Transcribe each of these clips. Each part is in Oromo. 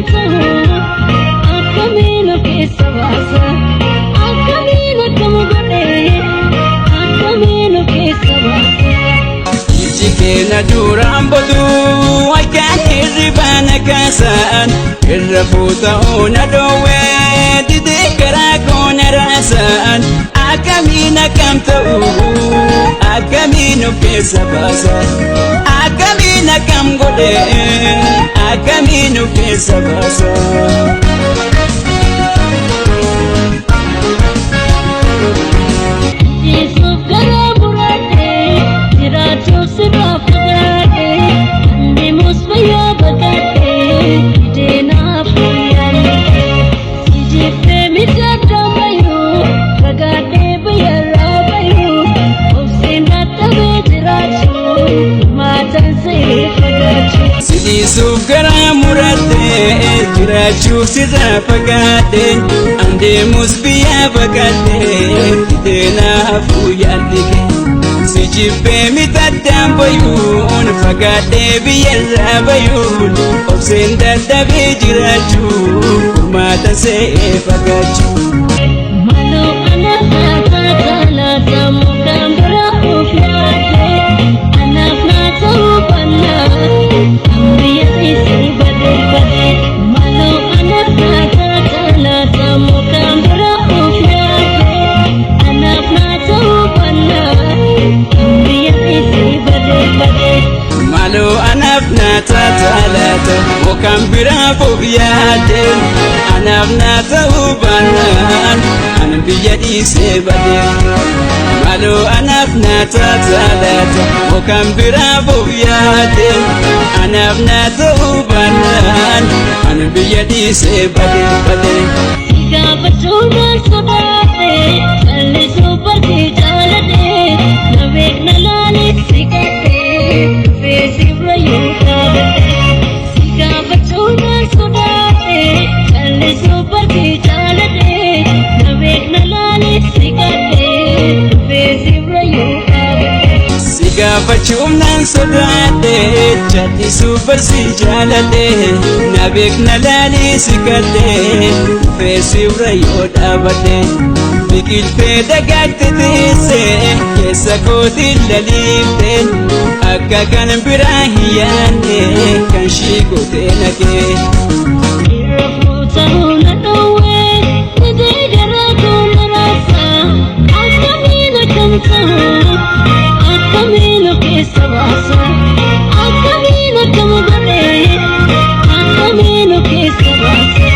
ta'u, akkamiin of keessa baasa? Akkamiin akkam godhee, akkamiin of keessa baasa? Iji keenya duraan botuu halkan hirribaa na kaasan, irra fuuta'uu na dhoowwee didee karaa koo na raasan. Akkamiin akkam ta'u, akkamiin of keessa baasa? Akkamiin akkam godhee, akkamiin of keessa baasa? Yesuuf garaa muradhee, jiraachuuf sirraa fagaadhee, kan deemus fayyaa baqadhee, fideenaaf yaadne. Si jibbee miti addaan bayuu, fagaadhee biyyarraa bayuu, obseen dadhabee jiraachuu, maataan siree fagaachuu. Si dhiisuuf garaa muradhee, jiraachuuf sirraa fagaadhe, an deemus biyyaa baqadhee, fideenaaf yaadde. Si jibbee mitaddaan bayuun, fagaadhee biyyarraa bayuun, obseen dadhabee jiraachuu, furmaata se'ee fagaachuu. Maloo anaaf naa taata laata mukaan biraa of yaadde, anaaf naa ta'uu baannaan kan biyya dhiisee badee badee. Maloo anaaf naa taata laata mukaan biraa of yaadde, anaaf naa ta'uu baannaan kan biyya dhiisee badee badee. Maloo anaaf naa taata laata mukaan biraaf of yaadde, anaaf naa ta'uu baannaan an biyya dhiisee bade. Maloo anaaf naa taata laata mukaan biraaf of yaadde, anaaf naa ta'uu baannaan an biyya dhiisee bade bade. Si gaafachuudhaan sodaadhe, callisuu barsi jaaladhe, na beekna laalee si qaddee, dhufee si bira yoo dhaabadhe. Si gaafachuudhaan sodaadhe, callisuu barsi jaaladhe, na beekna laalee si qaddee, dhufee si bira yoo dhaabadhe. Si gaafachuuf nan sodaadhe, callisuu barsi jaaladhe, na beekna laalii si kadhee, dhufee si bira yoo dhaabadhe. Biqiltee dagaagte teessee keessa kootiin laliifte, akka kan biraa hin yaadne kan shii gootee naqee. Irra fuuta'uu na dhowwee, didee garaa koo na raasa. Akkamiin akkam ta'u, akkamiin of keessa baasa? Akkamiin akkam godhee, akkamiin of keessa baasa?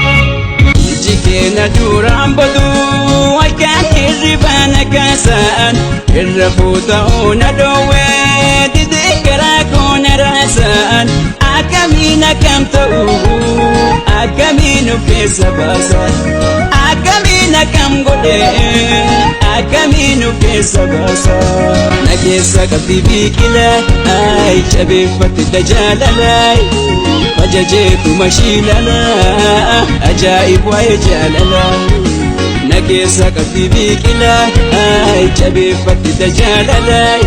Iji keenya duraan botuu halkan hirribaa na kaasan, irra fuuta'uu na dhoowwee didee karaa koo na raasan. Akkamiin akkam ta'u, akkamiin of keessa baasa? Akkamiin akkam godhee, akkamiin of keessa baasa? Na keessa qabdi biqila ay cabeeffatti tajaalalay, fajajeetu mashiilala ajaa'ib waa'ee jaalala. Na keessa qabdi biqila ay cabeeffatti tajaalalay,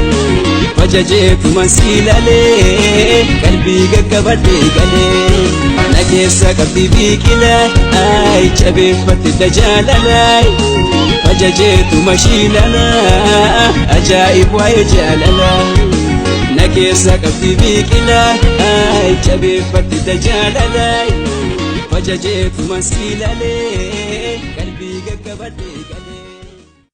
fajajeetu masiilalee qalbii gaggabadhee galee. Na keessa qabdi biqila ay cabeeffatti tajaalalay, fajajeetu mashiilala ajaa'ib waa'ee jaalala. Na keessa qabdi biqila ay cabeeffatti tajaalalay, fajajeetu masiilalee qalbii gaggabadhee galee.